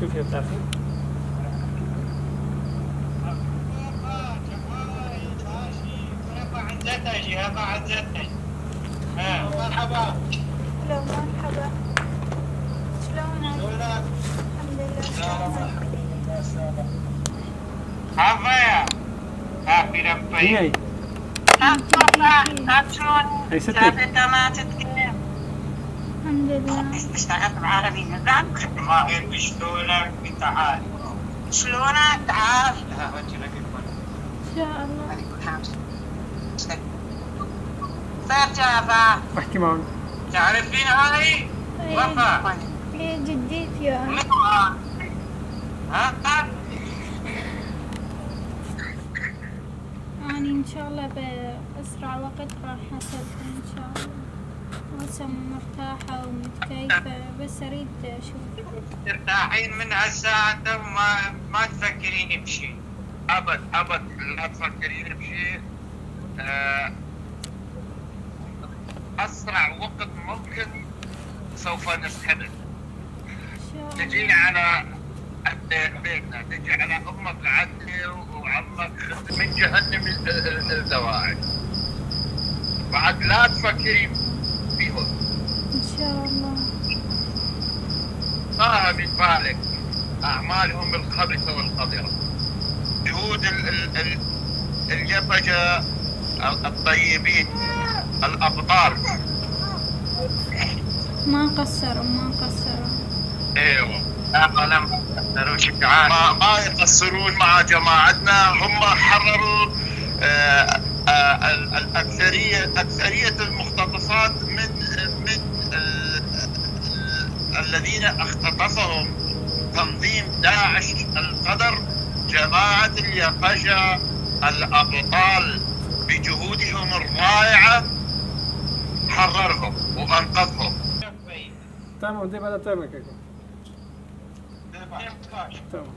شوف يا بتعرفين مرحبا. لو مرحبا. شلونك؟ الحمد لله. عفايا في ربي. هي شلون؟ هي ستي ما تتكلم. الحمد لله. اشتغلت بالعربي نزعك. ما هي شلونك؟ تعال. شلونك؟ تعال. إن شاء الله. صار جافا. احكي معهم. تعرفين هاي؟ وفاء. هي جدتي يعني. ها؟ أنا إن شاء الله بأسرع وقت راح أسافر إن شاء الله. وهسه مرتاحة ومتكيفة بس أريد أشوف. ترتاحين من هالساعة ما تفكرين بشيء. أبد لا تفكرين بشيء. أسرع وقت ممكن سوف نسحبك. تجي على بيتنا، تجي على أمك عدلي وعمك من جهنم الزواعي. بعد لا تفكرين فيهم. إن شاء الله. طاها من بالك أعمالهم الخبيثة والقذرة. جهود الجبجة الطيبين الأبطال. ما قصروا. ايوه ما يقصرون مع جماعتنا. هم حرروا أكثرية المختطفات من الذين اختطفهم تنظيم داعش القدر. جماعة اليقظة الأبطال بجهودهم الرائعة حررهم وأنقذهم. تمام دي بدأت تعمل كده. تمام.